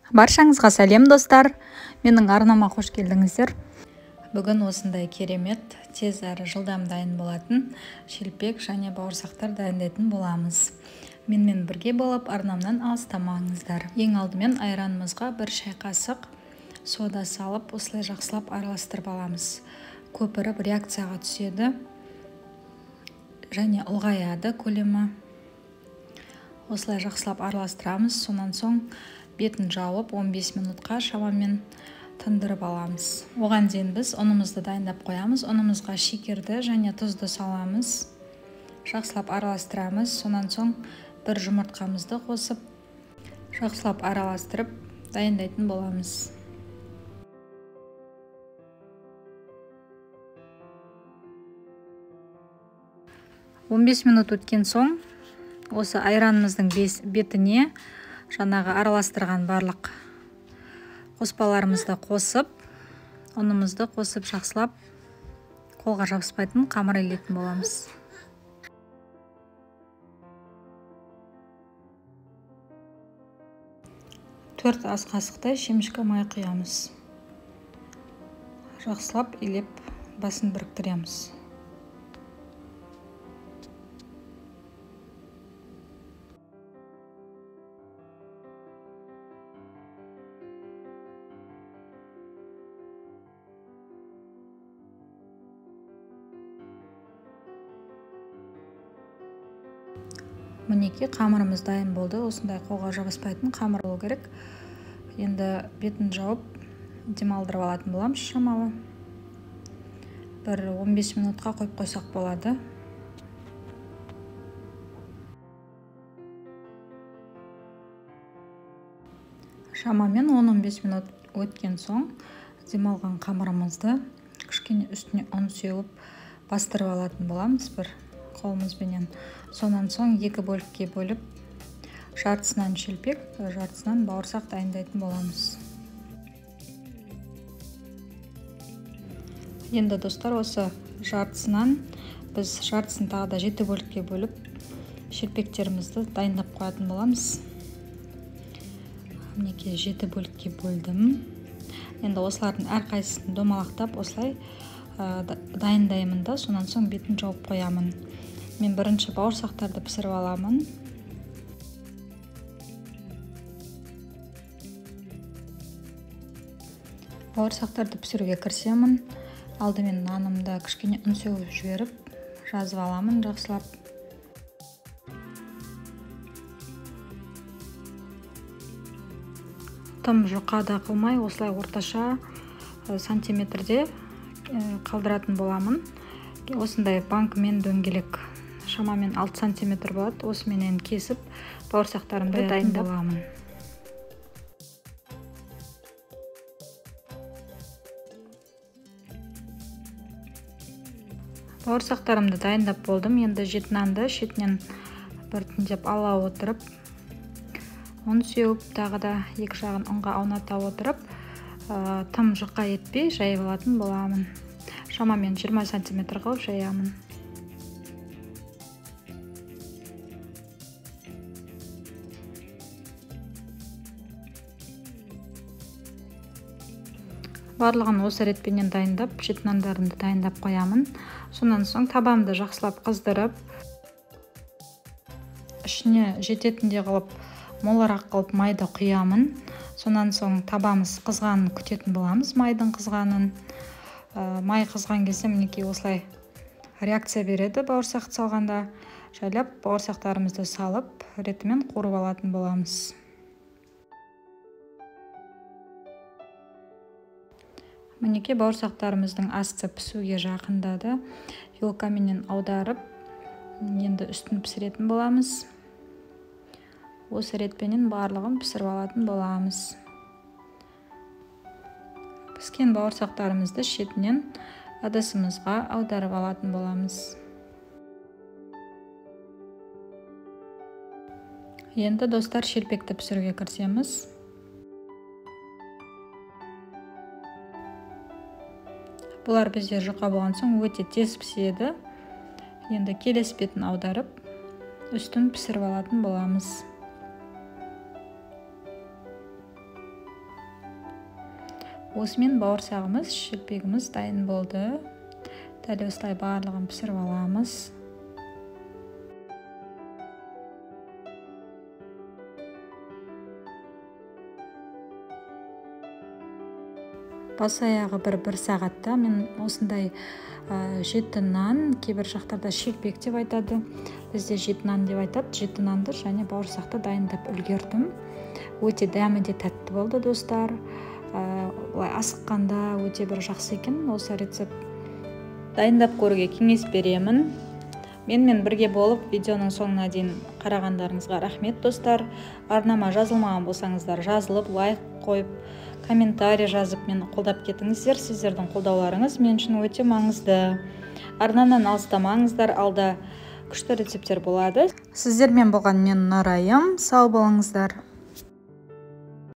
Баршаңызға сәлем, достар. Менің арнама қош келдіңіздер. Бүгін осындай керемет, тез әрі жылдам дайын болатын шелпек және бауырсақтар дайындайтын боламыз. Менімен бірге болып арнамнан алыстамаңыздар. Ең алдымен айранымызға бір шай қасық сода салып, осылай жақсылап араластырып аламыз. Көпіріп реакцияға түседі және ұлғаяды көлемі. Осылай жақсылап араластырамыз. Сонан соң бетін жауып 15 минутқа шамамен тындырып аламыз. Оған дейін біз ұнымызды дайындап қоямыз. Ұнымызға шекерді және тұзды саламыз. Жақсылап араластырамыз. Сонан соң бір жұмыртқамызды қосып, жақсылап араластырып дайындайтын боламыз. 15 минут өткен соң осы айранымыздың бетіне жаңағы араластырған барлық қоспаларымызды қосып, ұнымызды қосып жақсылап қолға жабыспайтын қамыр илейтін боламыз. 4 ас қасықтай шемішкі май құямыз. Жақсылап илеп басын біріктіреміз. Мінекей қамырымыз дайын болды. Осындай қолға жабыспайтын қамыр болу керек. Енді бетін жауып демалдырып алатын боламыз шамалы. Бір 15 минутқа қойып қойсақ болады. Шамамен 10-15 минут өткен соң демалған қамырымызды кішкене үстіне ұн сеуіп бастырып алатын боламыз бір қолымызбенен. Сонан соң екі бөлікке бөліп, жартысынан шелпек, жартысынан бауырсақ дайындайтын боламыз. Енді достар, осы жартысынан біз жартысын тағы да 7 бөлікке бөліп, шелпектерімізді дайындап қоятын боламыз. Мінекей 7 бөлікке бөлдім. Енді осылардың әрқайсысын домалақтап осылай дайындаймын да, сонан соң бетін жауып қоямын. Мен бірінші бауырсақтарды пісіріп аламын. Бауырсақтарды пісіруге кірісемін. Алдымен нанымды кішкене ұн сеуіп жіберіп, жазып аламын жақсылап. Тым жұқа да қылмай, осылай орташа сантиметрде қалдыратын боламын. Осындай банкімен дөңгелек шамамен 6 сантиметр болады. Осыменен кесіп бауырсақтарымды дайындап аламын. Бауырсақтарымды дайындап болдым. Енді жеті нанды шетінен біртіндеп ала отырып, ұн сеуіп, тағы да екі жағын ұнға ауната отырып, тым жұқа етпей жайып алатын боламын. Шамамен 20 сантиметр қылып жаямын. Барлығын осы ретпенен дайындап, жеті нандарымды дайындап қоямын. Сонан соң табамды жақсылап қыздырып, ішіне жететіндей қылып, молырақ қылып майды құямын. Сонан соң табамыз қызғанын күтетін боламыз, майдың қызғанын. Май қызған кезде мінекей осылай реакция береді бауырсақты салғанда. Жайлап бауырсақтарымызды салып, ретімен қуырып алатын боламыз. Мінекей бауырсақтарымыздың асты пісуге жақындады. Вилкаменен аударып, енді үстін пісіретін боламыз. Осы ретпенен барлығын пісіріп алатын боламыз. Піскен бауырсақтарымызды шетінен ыдысымызға аударып алатын боламыз. Енді достар, шелпекті пісіруге кірісеміз. Бұлар бізде жұқа болған соң өте тез піседі. Енді келесі бетін аударып, үстін пісіріп алатын боламыз. Осымен бауырсағымыз, шелпегіміз дайын болды. Дәл осылай барлығын пісіріп аламыз. Бас аяғы бір сағатта мен осындай жеті нан, кейбір жақтарда шелпек деп айтады, бізде жеті нан деп айтады. Жеті нанды және бауырсақты дайындап үлгердім. Өте дәмі де тәтті болды, достар. Былай асыққанда өте бір жақсы екен осы рецепт. Дайындап көруге кеңес беремін. Менімен бірге болып видеоның соңына дейін қарағандарыңызға рахмет, достар. Арнама жазылмаған болсаңыздар, жазылып, лайк қойып, комментарий жазып мені қолдап кетіңіздер. Сіздердің қолдауларыңыз мен үшін өте маңызды. Арнамнан алыстамаңыздар, алда күшті рецепттер болады. Сіздермен болған мен Нұрайым. Сау болыңыздар.